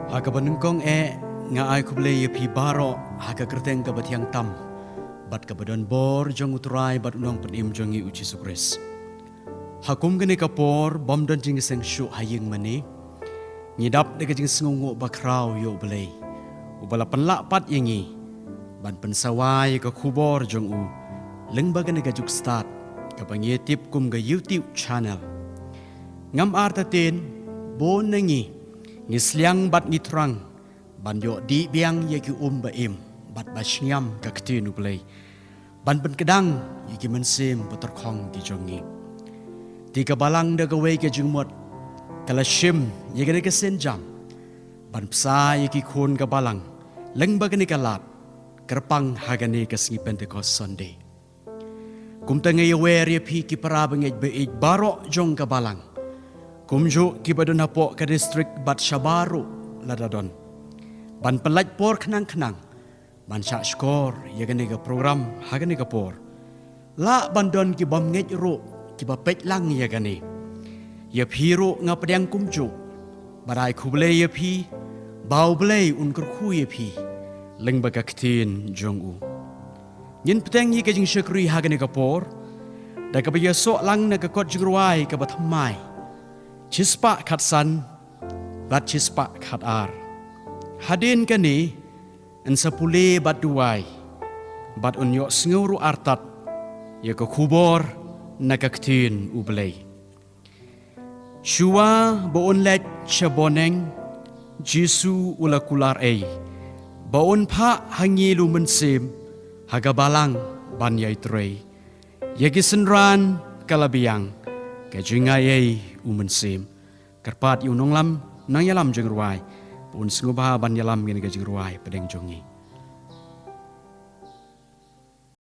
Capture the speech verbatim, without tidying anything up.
Ha kaba nyngkong eh, nga ai khublei ïa phi baroh ha ka kyrteng kaba thiang tam bad kaba don bor jong U Trai bad U Nongpynim jong ngi U Jisu Khrist. Ha kum kane ka por bym don jingïaseng shuh ha ïing mane, ngi dap da ka jingsngewnguh bakhraw ïa U Blei uba la pynlah pat ïa ngi ban pynsawa ïa ka khubor jong U lyngba kane ka juk stad kaba ngi tip kum ka YouTube channel. Ngam artatien, bun na ngi ngi sliang bad ngi thrang ban ïoh dih biang ïa ki um ba im bad ba shngiam ka ktien U Blei, ban pynkdang ïa ki mynsiem ba tyrkhong ki jong ngi. Te ka Balang da kawei ka jingmut ka la shim ïa kane ka sienjam ban bsa ïa ki khun ka Balang lyngba kane ka lad kyrpang ha kane ka sngi Pentecost Sunday. Kumta nga ïawer ïa phi ki para bangeit ba ïeit baroh jong ka Balang, kumjuh kiba don hapoh ka district bad shabar ruh lada don, ban pynlait por khnang khnang ban shah shkor ïa kane ka program ha kane ka por. Lah ban don ki bym ngeit ruh kiba peit lang ïa kane. Ïa phi ruh nga pdiang kumjuh bad ai khublei ïa phi ba U Blei un kyrkhu ïa phi lyngba ka ktien jong U. Ngin bteng ïa ka jingshakri ha kane ka por da kaba ïasoh lang na ka kot jingrwai kaba thymmai shispah khatsan bad shispah khatar. Hadien kane yn sa pule bad duwai bad yn ïohsngew ruh artat ïa ka khubor na ka ktien U Blei. Shuwa ba un leit sha bneng, Jisu u la kular ei ba un phah ha ngi U Mynsiem ha ka Balang ban ïai trei. Ïa ki synran ka la biang ka jingai ei U Mynsiem. Kyrpad ïa u nonglam, nongïalam jingrwai ba un sngewbha ban ïalam ïa kane ka jingrwai pdeng jong ngi.